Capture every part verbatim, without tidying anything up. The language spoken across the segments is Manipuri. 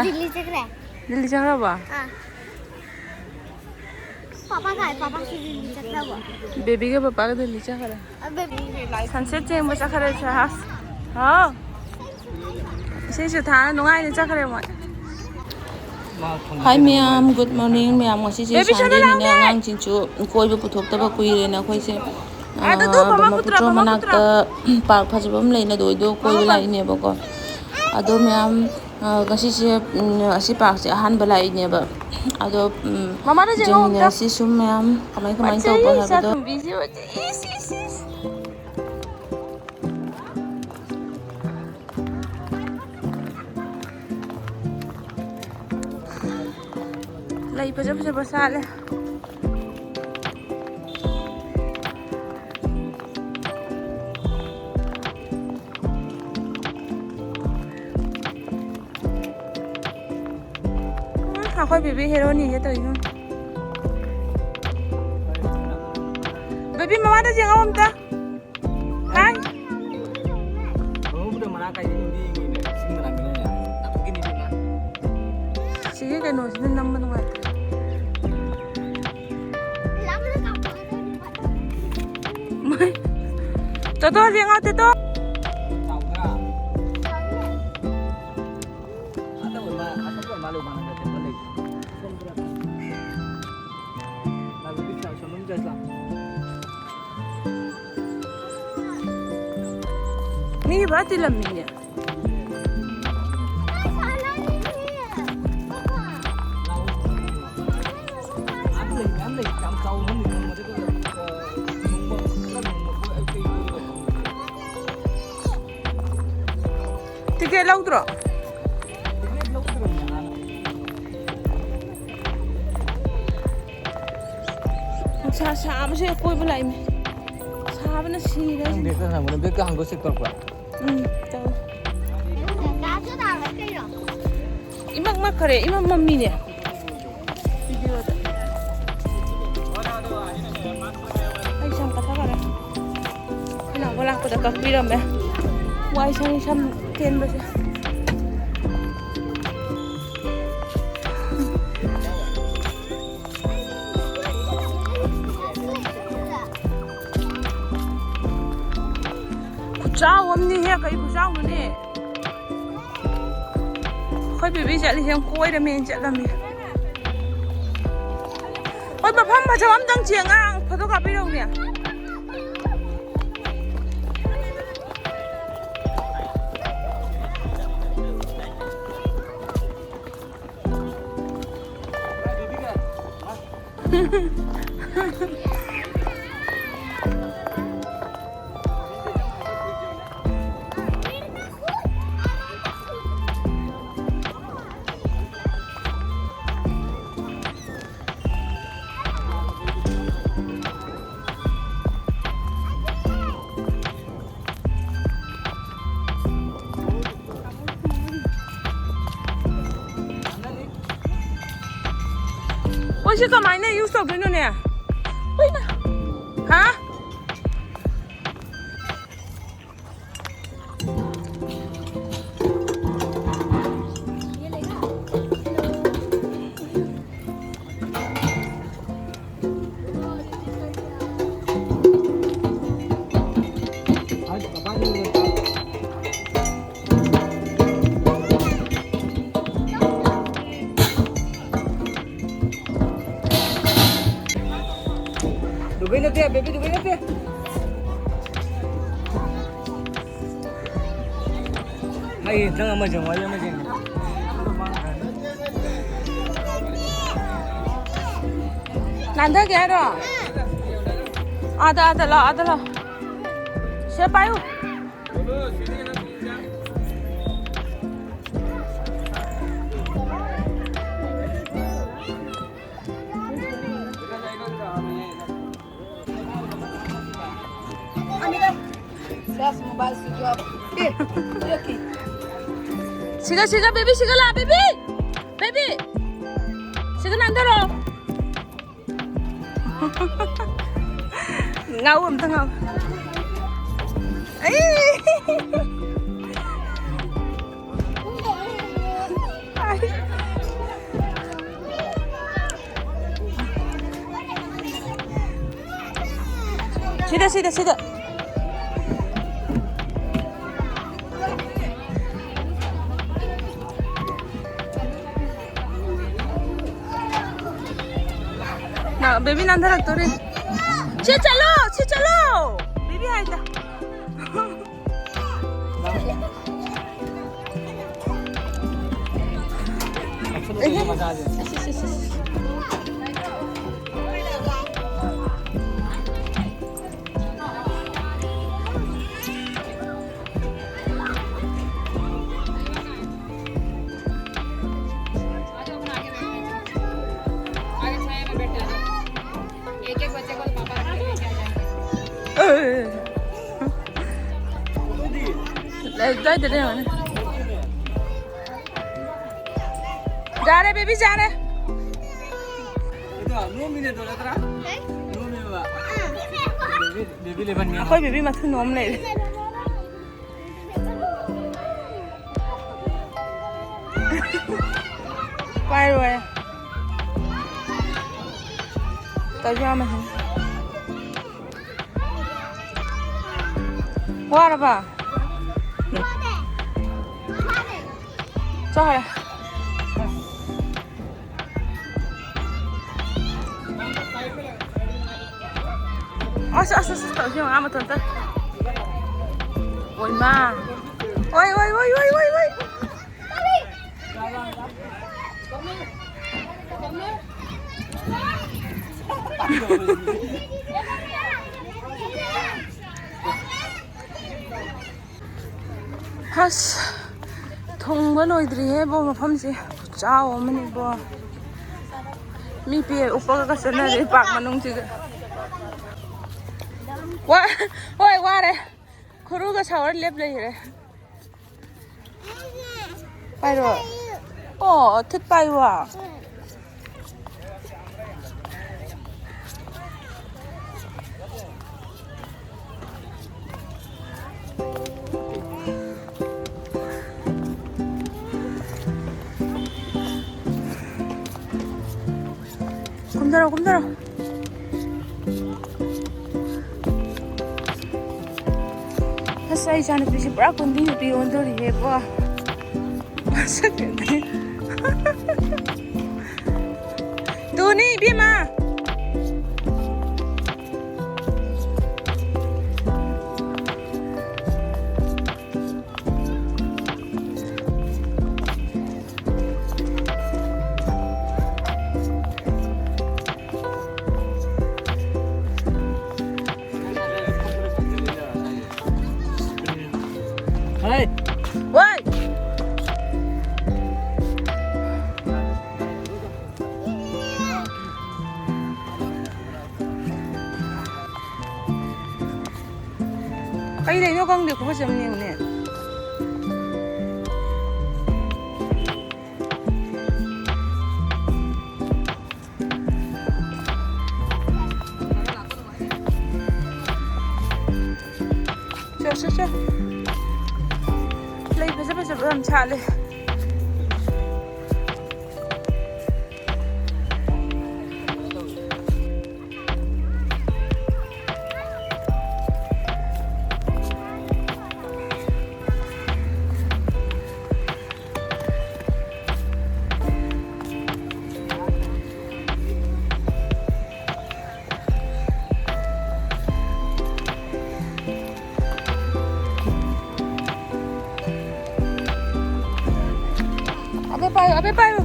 ꯗꯤꯜꯂꯤ ꯆꯠꯈ꯭ꯔꯦ꯫ ꯗꯤꯜꯂꯤ ꯆꯠꯈ꯭ꯔꯕꯣ? ꯑꯥ꯫ ꯄꯥꯄꯥ ꯀꯥꯏ? ꯄꯥꯄꯥꯁꯨ ꯗꯤꯜꯂꯤ ꯆꯠꯈ꯭ꯔꯕꯣ? ꯕꯦꯕꯤꯒ ꯄꯥꯄꯥꯒ ꯗꯤꯜꯂꯤ ꯆꯠꯈ꯭ꯔꯦ꯫ ꯑ, ꯕꯦꯕꯤ꯫ Sunset ꯌꯦꯡꯕ ꯆꯠꯈ꯭ꯔꯦ ꯁꯍꯥꯁ꯫ ꯍꯥꯎ꯫ ꯏꯁꯩꯁꯨ ꯊꯥꯔ ꯅꯨꯡꯉꯥꯏꯅ ꯆꯠꯈ꯭ꯔꯦ ꯃꯣꯏ꯫ ꯍꯥꯏ ꯃꯌꯥꯝ, good morning ꯃꯌꯥꯝ꯫ ꯉꯁꯤꯁꯦ ꯕꯦꯕꯤ, ꯁꯣꯝꯗ ꯁꯟꯗꯦꯅꯤꯅ ꯂꯥꯎꯅꯦ꯫ ꯑꯉꯥꯡꯁꯤꯡꯁꯨ ꯀꯣꯏꯕ ꯄꯨꯊꯣꯛꯇꯕ ꯀꯨꯏꯔꯦꯅ ꯑꯩꯈꯣꯏꯁꯦ, ꯑꯥꯗ ꯇꯨ, ꯑ, ꯄꯥꯃ ꯄꯨꯠꯇ꯭ꯔ, ꯕ꯭ꯔꯍꯃꯄꯨꯇ꯭ꯔ ꯄꯥꯃ ꯄꯨꯠꯇ꯭ꯔ꯫ ꯃꯅꯥꯛꯇ park ꯐꯖꯕ ꯑꯃ ꯂꯩꯅ ꯑꯗꯨ ꯑꯣꯏꯗꯣ ꯀꯣꯏꯕ ꯄꯥꯃ ꯄꯥꯃ꯫ ꯂꯥꯛꯏꯅꯦꯕꯀꯣ꯫ ꯑꯗꯣ ꯃꯌꯥꯝ, ꯑ, ꯉꯁꯤꯁꯦ, ꯎꯝ, ꯑꯁꯤ parkꯁꯦ ꯑꯍꯥꯟꯕ ꯂꯥꯛꯏꯅꯦꯕ꯫ ꯑꯗꯣ, ꯎꯝ, ꯃꯃꯥꯗ ꯌꯦꯡꯉꯣ ꯑꯝꯇ꯫ ꯌꯦꯡꯃꯤꯟꯅꯔꯁꯤ ꯁꯨꯝ ꯃꯌꯥꯝ ꯀꯃꯥꯏ ꯀꯃꯥꯏꯅ ꯃꯆꯦ ꯇꯧꯕ ꯍꯥꯏꯕꯗꯣ꯫ ꯏꯆꯥꯇꯣꯝꯕꯤꯁꯦ, ꯏꯁ, ꯏꯁ, ꯏꯁ꯫ ꯂꯩ ꯐꯖ ꯐꯖꯕ ꯁꯥꯠꯂꯦ꯫ ꯎꯝ, ꯑꯩꯈꯣꯏ ꯕꯦꯕꯤ ꯍꯦꯔꯣꯅꯤꯁꯦ ꯇꯧꯔꯤꯁꯦ꯫ ꯕꯦꯕꯤ, ꯃꯃꯥꯗ ꯌꯦꯡꯉꯣ ꯑꯝꯇ꯫ ꯍꯥꯏ꯫ ꯁꯤꯒꯤ ꯀꯩꯅꯣꯁꯤꯅ ꯅꯝꯕ ꯅꯨꯡꯉꯥꯏꯇꯦ꯫ ꯃꯥꯏ꯫ ꯇꯣꯇꯣ, ꯌꯦꯡꯉꯣ, ꯇꯣꯇꯣ꯫ ꯃꯤ ꯕꯥ ꯇꯤꯜꯂꯝꯃꯤꯅꯦ꯫ ꯇꯤꯀꯦꯠ ꯂꯧꯗ꯭ꯔꯣ? ꯅꯨꯡꯁꯥ ꯁꯥꯕꯁꯦ ꯀꯣꯏꯕ ꯂꯥꯛꯏꯅꯦ꯫ ꯁꯥꯕꯅ ꯁꯤꯔꯦ꯫ ꯅꯪ ꯕꯦꯒꯇ ꯍꯪꯉꯨꯅꯦ, ꯕꯦꯒꯇ ꯍꯥꯡꯗꯣꯛꯑ check ꯇꯧꯔꯛꯄ꯭ꯔꯥ? ꯎꯝ, ꯇꯧ꯫ ꯏꯃꯛ ꯃꯛꯈꯔꯦ, ꯏꯃꯝ ꯃꯝꯃꯤꯅꯦ꯫ ꯚꯤꯗꯤꯑꯣꯗ꯫ ꯑꯩ ꯁꯝ ꯀꯛꯊꯈꯔꯦ꯫ ꯑꯩꯈꯣꯏ ꯅꯥꯎꯕ ꯂꯥꯛꯄꯗ ꯀꯛꯄꯤꯔꯝꯃꯦ꯫ ꯋꯥꯏ ꯁꯪꯉꯤ ꯁꯝ ꯇꯦꯟꯕꯁꯦ꯫ ꯆꯥꯎ ꯑꯃꯅꯤꯍꯦ, ꯀꯩ ꯈꯨꯆꯥꯎꯅꯣꯅꯦ? ꯑꯩꯈꯣꯏ ꯕꯦꯕꯤ ꯆꯠꯂꯤꯁꯦ ꯌꯥꯝ ꯀꯣꯏꯔꯝꯃꯦꯅ ꯆꯠꯂꯝꯃꯦ꯫ ꯍꯣꯏ, ꯃꯐꯝ ꯐꯖꯕ ꯑꯝꯇꯪ ꯆꯦꯡꯉꯥ ꯐꯣꯇꯣ ꯀꯥꯞꯄꯤꯔꯛꯎꯅꯦ꯫ ꯑꯣ, ꯁꯤ ꯀꯃꯥꯏꯅ ꯌꯨꯁ ꯇꯧꯗꯣꯏꯅꯣꯅꯦ? ꯍꯨꯏꯅ꯫ ꯍꯥ? ꯗꯨꯕꯩ ꯅꯠꯇꯦ, ꯕꯦꯕꯤ, ꯗꯨꯕꯩ ꯅꯠꯇꯦ꯫ ꯑꯩ ꯅꯪ ꯑꯃ ꯌꯦꯡꯉꯣ, ꯑꯩ ꯑꯃ ꯌꯦꯡꯒꯦ꯫ ꯅꯥꯟꯊꯒꯦ ꯍꯥꯏꯔꯣ? ꯑꯥꯗ, ꯑꯥꯗ ꯂꯥꯎ, ꯑꯥꯗ ꯂꯥꯎ꯫ ꯁꯦ ꯄꯥꯏꯌꯨ꯫ ꯁꯤꯒ, ꯁꯤꯒ, ꯕꯦꯕꯤ, ꯁꯤꯒ ꯂꯥ, ꯕꯦꯕꯤ! ꯕꯦꯕꯤ! ꯁꯤꯒ ꯅꯥꯟꯊꯔꯣ꯫ ꯉꯥꯎ ꯑꯝꯇ ꯉꯥꯎ꯫ ꯑꯩ! ꯁꯤꯗ, ꯁꯤꯗ, ꯁꯤꯗ꯫ ꯕꯦꯕꯤ ꯅꯥꯟꯊꯔꯛꯇꯣꯔꯦ꯫ ꯁꯤ ꯆꯠꯂꯣ, ꯁꯤ ꯆꯠꯂꯣ꯫ ꯕꯦꯕꯤ ꯍꯥꯏꯗ꯫ ꯌꯥꯔꯦ, ꯕꯦꯕꯤ, ꯌꯥꯔꯦ꯫ ꯑꯩꯈꯣꯏ ꯕꯦꯕꯤ ꯃꯊꯨꯟ ꯅꯣꯝ ꯂꯩꯔꯦ꯫ ꯄꯥꯏꯔꯣꯏ꯫ ꯇꯧꯁꯤ ꯌꯥꯝꯃꯁꯤꯅꯤ꯫ ꯋꯥꯔꯕ? ꯆꯥꯔꯦ꯫ ꯑꯁ, ꯑꯁ, ꯑꯁ, ꯑꯁ, ꯇꯧꯁꯤ ꯌꯦꯡꯉꯨ, ꯑꯥ ꯃꯇꯣꯟꯗ꯫ ꯑꯣꯏꯃꯥ꯫ ꯑꯣꯏ, ꯑꯣꯏ, ꯑꯣꯏ꯫ ꯑꯁ, ꯊꯨꯡꯕ ꯂꯣꯏꯗ꯭ꯔꯤꯍꯦ ꯕꯣ, ꯃꯐꯝꯁꯦ ꯈꯨꯆꯥꯎ ꯑꯃꯅꯤꯕꯣ꯫ ꯃꯤ ꯄꯦ ꯎꯞꯄꯒ ꯆꯠꯅꯔꯦ ꯄꯥꯔꯛ ꯃꯅꯨꯡꯁꯤꯗ꯫ ꯋꯥ-, ꯍꯣꯏ, ꯋꯥꯔꯦ꯫ ꯈꯨꯔꯨꯒ ꯁꯥꯎꯔ ꯂꯦꯞ ꯂꯩꯈ꯭ꯔꯦ꯫ ꯄꯥꯏꯔꯣ꯫ ꯑꯣ, ꯊꯨꯠ ꯄꯥꯏꯌꯨ꯫ ꯀꯨꯝꯊꯔꯣ, ꯀꯨꯝꯊꯔꯣ꯫ ꯑꯁ, ꯑꯩ ꯏꯆꯥꯅꯨꯄꯤꯁꯦ ꯄꯨꯔꯥ ꯀꯨꯟꯗꯤ ꯅꯨꯄꯤ ꯑꯣꯟꯗꯣꯔꯤꯍꯦꯕꯣ꯫ ꯃꯁꯛ ꯌꯦꯡꯉꯨꯅꯦ꯫ ꯇꯨꯅꯤ ꯏꯕꯦꯝꯃ꯫ ꯀꯩ ꯂꯩꯅꯣ ꯈꯪꯗꯦ, ꯈꯨꯐꯖ ꯑꯃ ꯌꯦꯡꯉꯨꯅꯦ꯫ ꯁꯦ, ꯁꯦ, ꯁꯦ꯫ ꯂꯩ ꯐꯖ ꯐꯖꯕ ꯌꯥꯝ ꯁꯥꯠꯂꯦ꯫ ꯑꯕꯦ ꯄꯥꯏꯌꯨ, ꯑꯕꯦ ꯄꯥꯏꯌꯨ꯫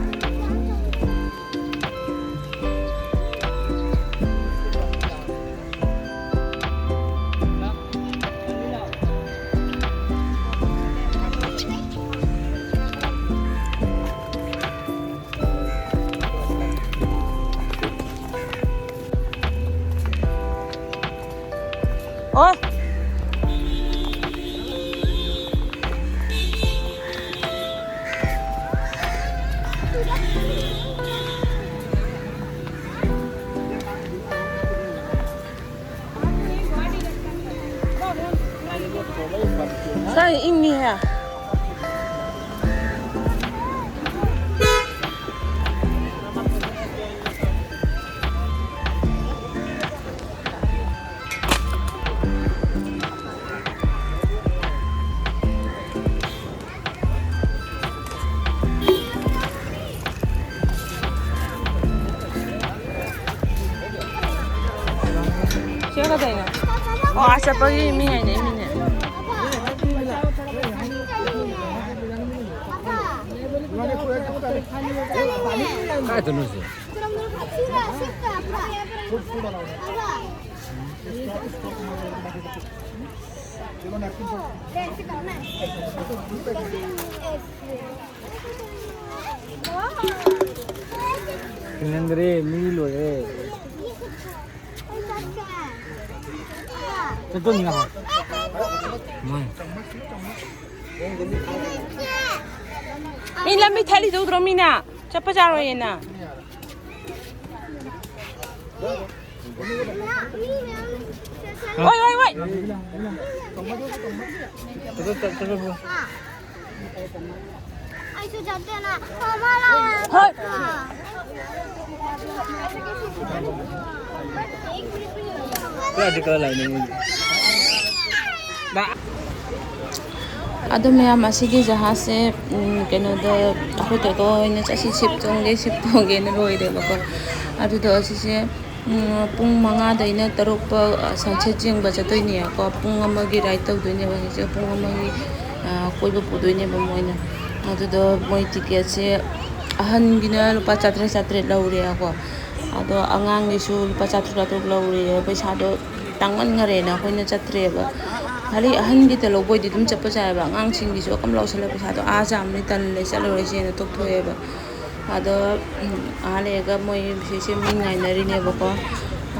ꯑꯣ꯫ ꯁꯥꯏ ꯏꯪꯉꯤꯍꯦ꯫ ꯁꯤ ꯀꯗꯩꯅꯣ? ꯑꯣ, ꯑꯥ ꯆꯠꯄꯒꯤ ꯃꯤ ꯉꯥꯏꯅꯩ, ꯃꯤꯅꯦ꯫ ꯀꯥꯏꯗꯅꯣ ꯁꯤ? ꯊꯦꯡꯅꯗ꯭ꯔꯦ, ꯃꯤ ꯂꯣꯏꯔꯦ꯫ ꯆꯠꯇꯣꯏꯅꯤ ꯉꯥꯏꯍꯥꯛ꯫ ꯃꯤ ꯂꯝꯕꯤ ꯊꯠꯂꯤꯗꯣ ꯎꯗ꯭ꯔꯣ ꯃꯤꯅ? ꯆꯠꯄ ꯌꯥꯔꯣꯏꯌꯦꯅ꯫ ꯍꯣꯏ, ꯍꯣꯏ, ꯍꯣꯏ꯫ ꯑꯩꯁꯨ ꯆꯠꯇꯦꯅ꯫ ꯍꯣꯏ꯫ ꯑꯗꯣ ꯃꯌꯥꯝ, ꯑꯁꯤꯒꯤ ꯖꯍꯥꯖꯁꯦ, ꯎꯝ, ꯀꯩꯅꯣꯗ ꯑꯩꯈꯣꯏ ꯇꯣꯇꯣ ꯑꯣꯏꯅ ꯆꯠꯁꯤ, ꯁꯤꯞ ꯇꯣꯡꯒꯦ, ꯁꯤꯞ ꯇꯣꯡꯒꯦꯅ ꯂꯣꯏꯔꯦꯕꯀꯣ꯫ ꯑꯗꯨꯗꯣ ꯑꯁꯤꯁꯦ, ꯎꯝ, ꯄꯨꯡ ꯃꯉꯥꯗꯩꯅ ꯇꯔꯨꯛ ꯐꯥꯎ, ꯑ, ꯁꯟꯁꯦꯠ ꯌꯦꯡꯕ ꯆꯠꯇꯣꯏꯅꯦꯕꯀꯣ꯫ ꯄꯨꯡ ꯑꯃꯒꯤ ꯔꯥꯏꯗ ꯇꯧꯗꯣꯏꯅꯦꯕ ꯍꯧꯖꯤꯛꯁꯦ꯫ ꯄꯨꯡ ꯑꯃꯒꯤ, ꯑ, ꯀꯣꯏꯕ ꯄꯨꯗꯣꯏꯅꯦꯕ ꯃꯣꯏꯅ꯫ ꯑꯗꯨꯗꯣ ꯃꯣꯏ ꯇꯤꯀꯦꯠꯁꯦ ꯑꯍꯟꯒꯤꯅ ꯂꯨꯄꯥ ꯆꯥꯇ꯭ꯔꯦꯠ, ꯆꯥꯇ꯭ꯔꯦꯠ ꯂꯧꯔꯦꯕꯀꯣ꯫ ꯑꯗꯣ ꯑꯉꯥꯡꯒꯤꯁꯨ ꯂꯨꯄꯥ ꯆꯥꯇ꯭ꯔꯨꯛ, ꯆꯥꯇ꯭ꯔꯨꯛ ꯂꯧꯔꯦ꯫ ꯄꯩꯁꯥꯗꯣ ꯇꯥꯡꯃꯟꯈꯔꯦꯅ ꯑꯩꯈꯣꯏꯅ ꯆꯠꯇ꯭ꯔꯦꯕ꯫ ꯈꯜꯂꯤ ꯑꯍꯟꯒꯤꯇ ꯂꯧꯕ ꯑꯣꯏꯗꯤ ꯑꯗꯨꯝ ꯆꯠꯄꯁꯨ ꯌꯥꯏꯑꯕ꯫ ꯑꯉꯥꯡꯁꯤꯡꯒꯤꯁꯨ ꯑꯀꯝ ꯂꯧꯁꯜꯂ ꯄꯩꯁꯥꯗꯣ ꯑꯥ ꯌꯥꯝꯕꯅꯤ, ꯇꯜꯂꯦ, ꯆꯠꯂꯔꯣꯏꯁꯦꯅ ꯇꯣꯛꯊꯣꯛꯑꯦꯕ꯫ ꯑꯗꯣ, ꯎꯝ, ꯑꯥ ꯂꯩꯔꯒ ꯃꯣꯏ ꯁꯤꯁꯦ ꯃꯤ ꯉꯥꯏꯅꯔꯤꯅꯦꯕꯀꯣ꯫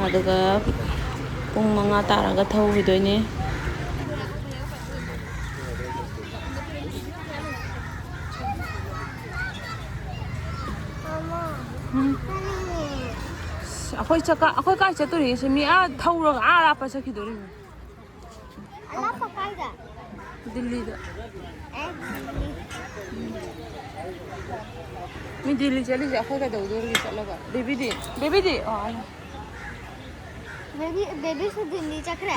ꯑꯗꯨꯒ ꯄꯨꯡ ꯃꯉꯥ ꯇꯥꯔꯒ ꯊꯧꯈꯤꯗꯣꯏꯅꯦ꯫ ꯎꯝ꯫ ꯑꯩꯈꯣꯏ ꯆꯠꯀ-, ꯑꯩꯈꯣꯏ ꯀꯥꯏ ꯆꯠꯇꯣꯔꯤꯒꯦ? ꯁꯤ ꯃꯤ ꯑꯥ ꯊꯧꯔꯒ ꯑꯥ ꯑꯔꯥꯞꯄ ꯆꯠꯈꯤꯗꯣꯔꯤꯅꯤ꯫ ꯑꯔꯥꯞꯄ ꯀꯥꯏꯗ? ꯗꯤꯜꯂꯤꯗ꯫ ꯑꯦ, ꯗꯤꯜꯂꯤ꯫ ꯃꯤ ꯗꯤꯜꯂꯤ ꯆꯠꯂꯤꯁꯦ ꯑꯩꯈꯣꯏ ꯀꯩꯗꯧꯗꯣꯔꯤꯒꯦ ꯆꯠꯂꯒ? ꯕꯦꯕꯤꯗꯤ? ꯕꯦꯕꯤꯗꯤ? ꯑꯣ, ꯑꯥ꯫ ꯕꯦꯕꯤ, ꯕꯦꯕꯤꯁꯨ ꯗꯤꯜꯂꯤ ꯆꯠꯈ꯭ꯔꯦ꯫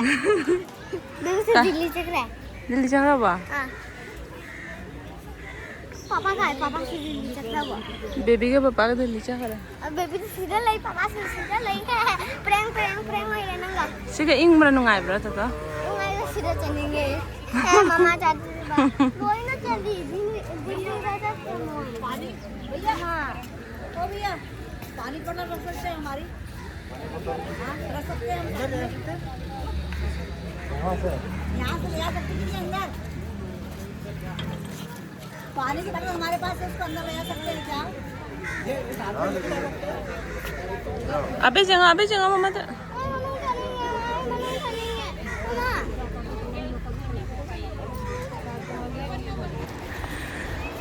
ꯕꯦꯕꯤꯁꯨ ꯀꯥꯏ? ꯗꯤꯜꯂꯤ ꯆꯠꯈ꯭ꯔꯦ꯫ ꯗꯤꯜꯂꯤ ꯆꯠꯈ꯭ꯔꯕꯣ? ꯑꯥ꯫ ꯄꯥꯄꯥ ꯀꯥꯏ? ꯄꯥꯄꯥꯁꯨ ꯗꯤꯜꯂꯤ ꯆꯠꯈ꯭ꯔꯕꯣ? ꯕꯦꯕꯤꯒ ꯄꯥꯄꯥꯒ ꯗꯤꯜꯂꯤ ꯆꯠꯈ꯭ꯔꯦ꯫ ꯑ, ꯕꯦꯕꯤꯗꯤ ꯁꯤꯗ ꯂꯩ, ꯄꯥꯄꯥꯁꯨ ꯁꯤꯗ ꯂꯩ꯫ ꯄ꯭ꯔꯦꯡ, ꯄ꯭ꯔꯦꯡ, ꯄ꯭ꯔꯦꯡ ꯑꯣꯏꯔꯦ ꯅꯪꯒ꯫ ꯁꯤꯒ ꯏꯪꯕ꯭ꯔꯥ ꯅꯨꯡꯉꯥꯏꯕ꯭ꯔꯥ, ꯇꯣꯇꯣ? ꯅꯨꯡꯉꯥꯏꯕ, ꯁꯤꯗ ꯆꯠꯅꯤꯡꯉꯦ꯫ ꯑꯦ, ꯃꯃꯥ ꯆꯠꯇ꯭ꯔꯤꯕ꯫ ꯂꯣꯏꯅ ꯆꯠꯂꯤ꯫ ꯗꯤꯜꯂꯤ, ꯗꯤꯜꯂꯤꯗ ꯆꯠꯈ꯭ꯔꯦ ꯃꯣꯏ꯫ ꯍꯥ꯫ ओ भैया, पानी बॉटल रख सकते हैं हमारी? हाँ, रख सकते हैं हम। कहाँ से? यहाँ से ले आ सकते हैं अंदर। पानी की बॉटल हमारे पास है, उसको अंदर ले आ सकते हैं क्या? अबे जगह, अबे जगह मम्मा तो।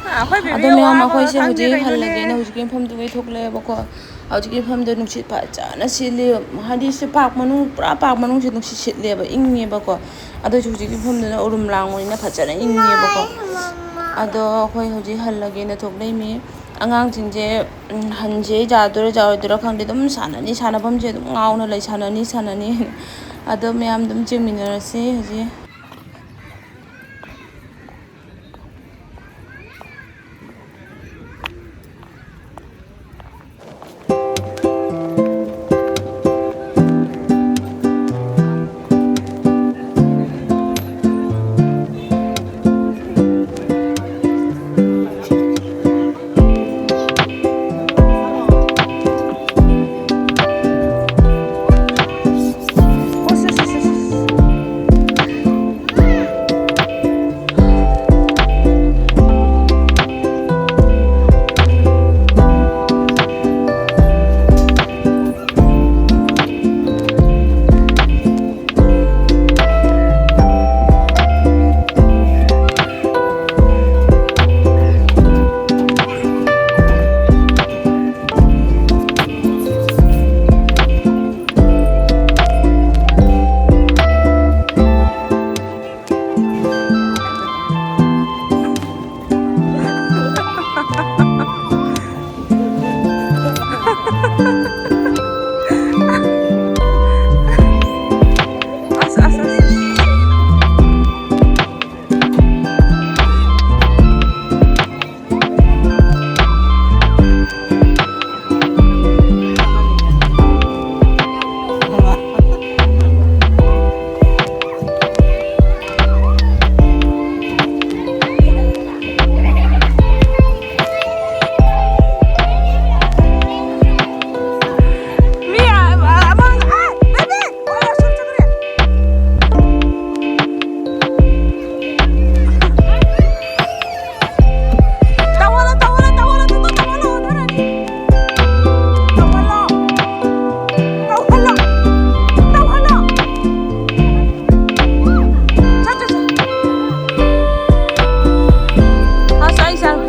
ꯑꯗꯣ ꯃꯌꯥꯝ, ꯑꯩꯈꯣꯏꯁꯦ ꯍꯧꯖꯤꯛ ꯍꯜꯂꯒꯦꯅ ꯍꯧꯖꯤꯛꯀꯤ ꯃꯐꯝꯗꯨꯒꯤ ꯊꯣꯛꯂꯛꯑꯦꯕꯀꯣ꯫ ꯍꯧꯖꯤꯛꯀꯤ ꯃꯐꯝꯗꯣ ꯅꯨꯡꯁꯤꯠ ꯐꯖꯅ ꯁꯤꯠꯂꯤ, ꯍꯥꯏꯗꯤ ꯁꯤ ꯄꯥꯔꯛ ꯃꯅꯨꯡ, ꯄꯨꯔꯥ ꯄꯥꯔꯛ ꯃꯅꯨꯡꯁꯦ ꯅꯨꯡꯁꯤꯠ ꯁꯤꯠꯂꯦꯕ, ꯏꯪꯉꯦꯕꯀꯣ꯫ ꯑꯗꯨ ꯑꯣꯏꯁꯨ ꯍꯧꯖꯤꯛꯀꯤ ꯃꯐꯝꯗꯨꯅ ꯎꯔꯨꯝ ꯂꯥꯡꯕꯅꯤꯅ ꯐꯖꯅ ꯏꯪꯉꯦꯕꯀꯣ꯫ ꯑꯗꯣ ꯑꯩꯈꯣꯏ ꯍꯧꯖꯤꯛ ꯍꯜꯂꯒꯦꯅ ꯊꯣꯛꯂꯛꯏꯃꯤ꯫ ꯑꯉꯥꯡꯁꯤꯡꯁꯦ, ꯎꯝ, ꯍꯟꯁꯦ ꯌꯥꯗꯣꯏꯔꯥ ꯌꯥꯔꯣꯏꯗꯣꯏꯔꯥ ꯈꯪꯗꯦ, ꯑꯗꯨꯝ ꯁꯥꯟꯅꯅꯤ, ꯁꯥꯟꯅꯐꯝꯁꯦ ꯑꯗꯨꯝ ꯉꯥꯎꯅ ꯂꯩ, ꯁꯥꯟꯅꯅꯤ, ꯁꯥꯟꯅꯅꯤ꯫ ꯑꯗꯣ ꯃꯌꯥꯝ ꯑꯗꯨꯝ ꯆꯦꯟꯃꯤꯟꯅꯔꯁꯤ ꯍꯧꯖꯤꯛ꯫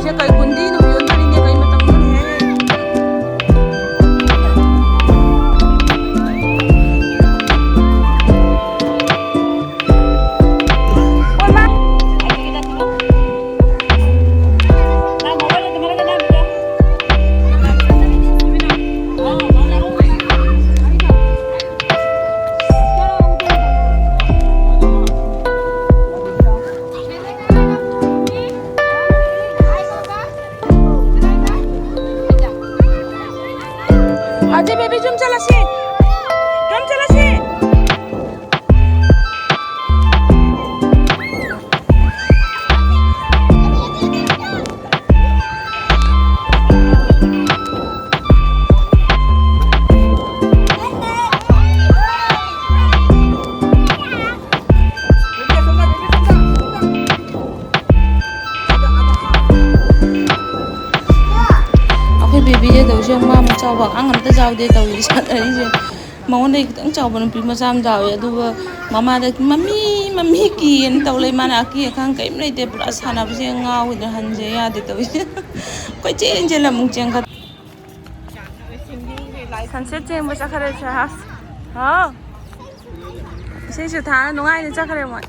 ꯀꯩ ꯀꯨꯟꯗꯤꯅꯣ ꯌꯣꯟꯕꯅꯤꯅꯦ, ꯀꯩ ꯃꯇꯝꯅꯣꯅꯦꯍꯦ? अजय बेबी, ड्रम चला से, ड्रम चला से। ꯑꯩꯈꯣꯏ ꯕꯦꯕꯤꯁꯦ ꯇꯧꯔꯤꯁꯦ ꯌꯦꯡꯉꯨ, ꯃꯥ ꯑꯃꯨꯛ ꯆꯥꯎꯕ ꯑꯉꯥꯡ ꯑꯝꯇ ꯆꯥꯎꯗꯦ ꯇꯧꯔꯤꯁꯦ, ꯁꯥꯟꯅꯔꯤꯁꯦ꯫ ꯃꯉꯣꯟꯗꯒꯤ ꯈꯤꯇꯪ ꯆꯥꯎꯕ ꯅꯨꯄꯤ ꯃꯆꯥ ꯑꯃ ꯆꯥꯎꯋꯦ, ꯑꯗꯨꯒ ꯃꯃꯥꯗ "ꯃꯃꯤ, ꯃꯃꯤ" ꯀꯤꯌꯦꯅ ꯇꯧ ꯂꯩ꯫ ꯃꯥꯅ ꯑꯀꯤ ꯑꯈꯪ ꯀꯔꯤꯝ ꯂꯩꯇꯦ, ꯄꯨꯔꯥ ꯁꯥꯟꯅꯕꯁꯦ ꯉꯥꯎꯋꯦꯗꯅ, ꯍꯟꯁꯦ ꯌꯥꯗꯦ ꯇꯧꯔꯤꯁꯦ꯫ ꯀꯣꯏꯆꯦꯟ ꯆꯦꯜꯂ ꯑꯃꯨꯛ ꯆꯦꯟꯈꯠ-, ꯁꯟꯁꯦꯠ ꯌꯦꯡꯕ ꯆꯠꯈ꯭ꯔꯦ ꯁꯍꯥꯁ꯫ ꯍꯥꯎ꯫ ꯏꯁꯩꯁꯨ ꯊꯥꯔ ꯅꯨꯡꯉꯥꯏꯅ ꯆꯠꯈ꯭ꯔꯦ ꯃꯣꯏ꯫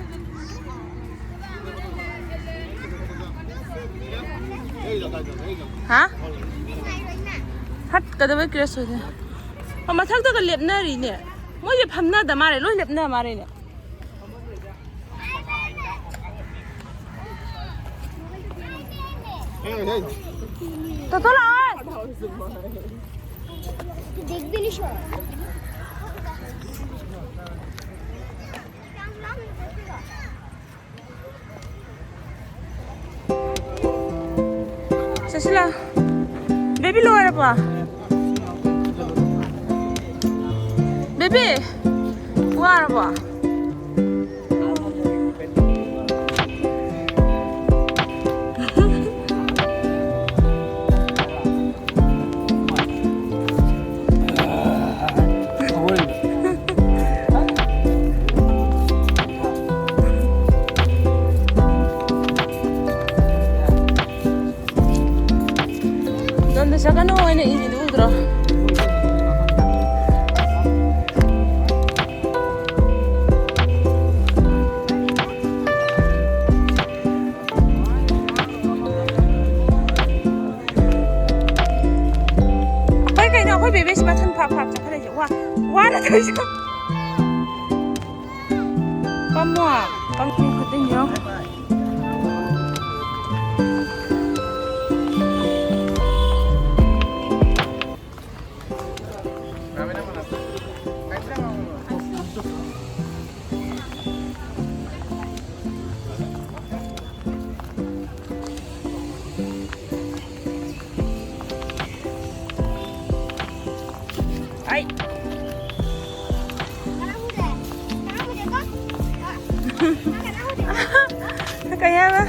ꯍꯥ? ꯍꯠ, ꯀꯩꯗꯧꯕꯩ crash ꯑꯣꯏꯗꯣꯏꯅꯣ? ꯑꯣ, ꯃꯊꯛꯇꯒ ꯂꯦꯞꯅꯔꯤꯅꯦ꯫ ꯃꯣꯏꯁꯦ ꯐꯝꯅꯗ ꯃꯥꯜꯂꯦ, ꯂꯣꯏ ꯂꯦꯞꯅ ꯃꯥꯜꯂꯦꯅꯦ꯫ ꯇꯣꯇꯣ ꯂꯥꯛꯑꯣ꯫ ꯆꯠꯁꯤꯂꯥ꯫ ꯕꯦꯕꯤ ꯂꯣꯏꯔꯕꯣ? ꯕꯦꯕꯤ, ꯋꯥꯔꯕꯣ? ꯆꯠꯀꯅꯨ ꯍꯥꯏꯅ ꯏꯔꯤꯗꯨ ꯎꯗ꯭ꯔꯣ? ꯑꯩꯈꯣꯏ ꯀꯩꯅꯣ, ꯑꯩꯈꯣꯏ ꯕꯦꯕꯦꯁꯤ ꯃꯊꯟ ꯐꯥꯛ ꯐꯥꯛ ꯆꯠꯈꯠꯂꯛꯏꯁꯦ꯫ ꯋꯥ-, ꯋꯥꯅ ꯇꯧꯔꯤꯁꯦ꯫ ꯄꯝꯃꯣ, ꯄꯝꯃꯣ ꯈꯨꯗꯤꯡ ꯌꯦꯡꯉꯣ꯫ ꯑꯩ꯫ ꯀꯩ ꯍꯥꯏꯕ?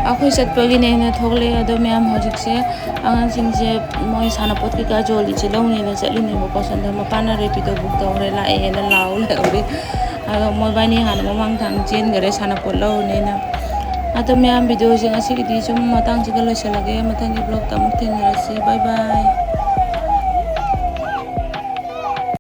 ꯑꯩꯈꯣꯏ ꯆꯠꯄꯒꯤꯅꯦꯅ ꯊꯣꯛꯂꯛꯑꯦ꯫ ꯑꯗꯣ ꯃꯌꯥꯝ, ꯍꯧꯖꯤꯛꯁꯦ ꯑꯉꯥꯡꯁꯤꯡꯁꯦ ꯃꯣꯏ ꯁꯥꯟꯅꯄꯣꯠ ꯀꯩꯀꯥ ꯌꯣꯜꯂꯤꯁꯦ ꯂꯧꯅꯦꯅ ꯆꯠꯂꯤꯅꯦꯕꯀꯣ꯫ ꯁꯣꯝꯗ ꯃꯄꯥꯅ ꯔꯦꯄꯤꯗꯣ ꯕꯨꯛ ꯇꯧꯔꯦ, ꯂꯥꯛꯑꯦꯅ ꯂꯥꯎ ꯂꯩꯍꯧꯔꯤ꯫ ꯑꯗꯣ ꯃꯣꯏꯕꯥꯅꯤ ꯍꯥꯟꯅ ꯃꯃꯥꯡ ꯊꯪ ꯆꯦꯟꯈꯔꯦ ꯁꯥꯟꯅꯄꯣꯠ ꯂꯧꯔꯨꯅꯦꯅ꯫ ꯑꯗꯣ ꯃꯌꯥꯝ, ꯚꯤꯗꯤꯑꯣꯁꯦ ꯉꯁꯤꯒꯤꯗꯤ ꯁꯨꯝ ꯃꯇꯥꯡꯁꯤꯒ ꯂꯣꯏꯁꯤꯜꯂꯒꯦ꯫ ꯃꯊꯪꯒꯤ ꯕ꯭ꯂꯣꯛꯇ ꯑꯃꯨꯛ ꯊꯦꯡꯅꯔꯁꯤ꯫ ꯕꯥꯏ ꯕꯥꯏ꯫